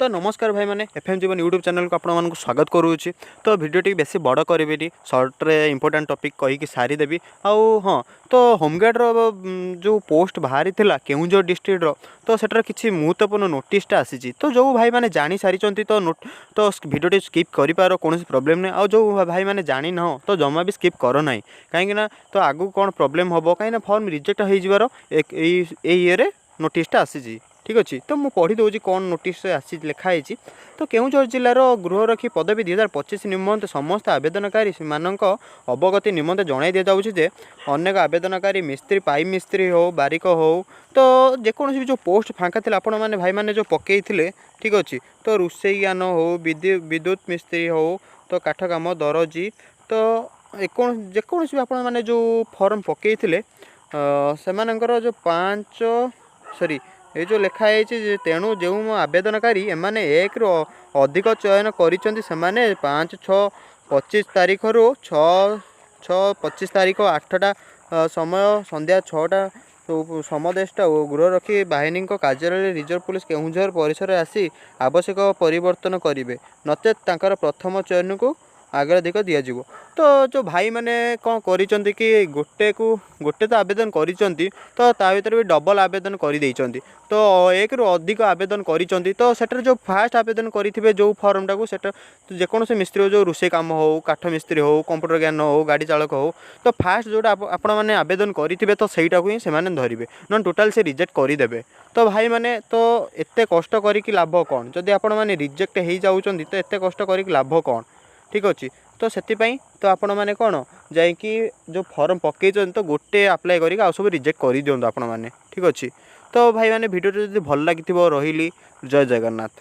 ତ ନମସ୍କାର ଭାଇମାନେ, ଏଫ୍ ଏମ୍ ଜୀବନ ୟୁଟ୍ୟୁବ୍ ଚ୍ୟାନେଲ୍କୁ ଆପଣମାନଙ୍କୁ ସ୍ୱାଗତ କରୁଅଛି। ତ ଭିଡ଼ିଓଟି ବେଶୀ ବଡ଼ କରିବିନି, ସର୍ଟରେ ଇମ୍ପୋର୍ଟାଣ୍ଟ ଟପିକ୍ କହିକି ସାରିଦେବି। ଆଉ ହଁ, ତ ହୋମଗାର୍ଡ଼ର ଯେଉଁ ପୋଷ୍ଟ ବାହାରିଥିଲା କେଉଁଝର ଡିଷ୍ଟ୍ରିକ୍ଟର, ତ ସେଟାର କିଛି ମୁହୂର୍ତ୍ତପୂର୍ଣ୍ଣ ନୋଟିସ୍ଟା ଆସିଛି। ତ ଯେଉଁ ଭାଇମାନେ ଜାଣି ସାରିଛନ୍ତି, ତ ଭିଡ଼ିଓଟି ସ୍କିପ୍ କରିପାର, କୌଣସି ପ୍ରୋବ୍ଲେମ୍ ନାହିଁ। ଆଉ ଯେଉଁ ଭାଇମାନେ ଜାଣିନାହ, ତ ଜମା ବି ସ୍କିପ୍ କର ନାହିଁ, କାହିଁକିନା ତ ଆଗକୁ କ'ଣ ପ୍ରୋବ୍ଲେମ୍ ହେବ, କାହିଁକିନା ଫର୍ମ ରିଜେକ୍ଟ ହେଇଯିବାର ଏଇ ଏଇ ଇଏରେ ନୋଟିସ୍ଟା ଆସିଛି। ଠିକ୍ ଅଛି, ତ ମୁଁ ପଢ଼ି ଦେଉଛି କ'ଣ ନୋଟିସ୍ ଆସିଛି, ଲେଖା ହେଇଛି। ତ କେଉଁଝର ଜିଲ୍ଲାର ଗୃହରକ୍ଷୀ ପଦବୀ 2025 ନିମନ୍ତେ ସମସ୍ତ ଆବେଦନକାରୀ ସେମାନଙ୍କ ଅବଗତି ନିମନ୍ତେ ଜଣାଇ ଦିଆଯାଉଛି ଯେ ଅନେକ ଆବେଦନକାରୀ ମିସ୍ତ୍ରୀ, ପାଇପ୍ ମିସ୍ତ୍ରୀ ହେଉ, ବାରିକ ହେଉ, ତ ଯେକୌଣସି ବି ଯେଉଁ ପୋଷ୍ଟ ଫାଙ୍କା ଥିଲା, ଆପଣମାନେ ଭାଇମାନେ ଯେଉଁ ପକାଇଥିଲେ, ଠିକ୍ ଅଛି, ତ ରୋଷେଇ ଜ୍ଞାନ ହେଉ, ବିଦ୍ୟୁତ ମିସ୍ତ୍ରୀ ହେଉ, ତ କାଠ କାମ, ଦରଜି, ତ ଯେକୌଣସି ବି ଆପଣମାନେ ଯେଉଁ ଫର୍ମ ପକାଇଥିଲେ, ସେମାନଙ୍କର ଯେଉଁ 5, ସରି, ଏଇ ଯେଉଁ ଲେଖା ହେଇଛି ଯେ ତେଣୁ ଯେଉଁ ଆବେଦନକାରୀ ଏମାନେ ଏକରୁ ଅଧିକ ଚୟନ କରିଛନ୍ତି, ସେମାନେ 5/6/25 ତାରିଖରୁ 6/6/25 ତାରିଖ 8ଟା ସମୟ ସନ୍ଧ୍ୟା 6ଟା ସମଦେଷ୍ଟା ଓ ଗୃହରକ୍ଷୀ ବାହିନୀଙ୍କ କାର୍ଯ୍ୟାଳୟରେ ରିଜର୍ଭ ପୋଲିସ କେଉଁଝର ପରିସରରେ ଆସି ଆବଶ୍ୟକ ପରିବର୍ତ୍ତନ କରିବେ, ନଚେତ୍ ତାଙ୍କର ପ୍ରଥମ ଚୟନକୁ ଅଗ୍ରାଧିକାର ଦିଆଯିବ। ତ ଯେଉଁ ଭାଇମାନେ କ'ଣ କରିଛନ୍ତି କି ଗୋଟେକୁ ଗୋଟେ ତ ଆବେଦନ କରିଛନ୍ତି, ତ ତା ଭିତରେ ବି ଡବଲ୍ ଆବେଦନ କରିଦେଇଛନ୍ତି। ତ ଏକରୁ ଅଧିକ ଆବେଦନ କରିଛନ୍ତି, ତ ସେଠାରେ ଯେଉଁ ଫାଷ୍ଟ ଆବେଦନ କରିଥିବେ ଯେଉଁ ଫର୍ମଟାକୁ, ସେଟା ଯେକୌଣସି ମିସ୍ତ୍ରୀ ହେଉ, ଯେଉଁ ରୋଷେଇ କାମ ହେଉ, କାଠ ମିସ୍ତ୍ରୀ ହେଉ, କମ୍ପ୍ୟୁଟର ଜ୍ଞାନ ହେଉ, ଗାଡ଼ି ଚାଳକ ହେଉ, ତ ଫାଷ୍ଟ ଯେଉଁଟା ଆପଣମାନେ ଆବେଦନ କରିଥିବେ, ତ ସେଇଟାକୁ ହିଁ ସେମାନେ ଧରିବେ, ନହେଲେ ଟୋଟାଲ୍ ସେ ରିଜେକ୍ଟ କରିଦେବେ। ତ ଭାଇମାନେ, ତ ଏତେ କଷ୍ଟ କରିକି ଲାଭ କ'ଣ? ଯଦି ଆପଣମାନେ ରିଜେକ୍ଟ ହେଇଯାଉଛନ୍ତି, ତ ଏତେ କଷ୍ଟ କରିକି ଲାଭ କ'ଣ? ଠିକ୍ ଅଛି, ତ ସେଥିପାଇଁ ତ ଆପଣମାନେ କ'ଣ ଯାଇକି ଯେଉଁ ଫର୍ମ ପକାଇଛନ୍ତି, ତ ଗୋଟେ ଆପ୍ଲାଏ କରିକି ଆଉ ସବୁ ରିଜେକ୍ଟ କରିଦିଅନ୍ତୁ ଆପଣମାନେ। ଠିକ୍ ଅଛି, ତ ଭାଇମାନେ, ଭିଡ଼ିଓଟି ଯଦି ଭଲ ଲାଗିଥିବ, ରହିଲି, ଜୟ ଜଗନ୍ନାଥ।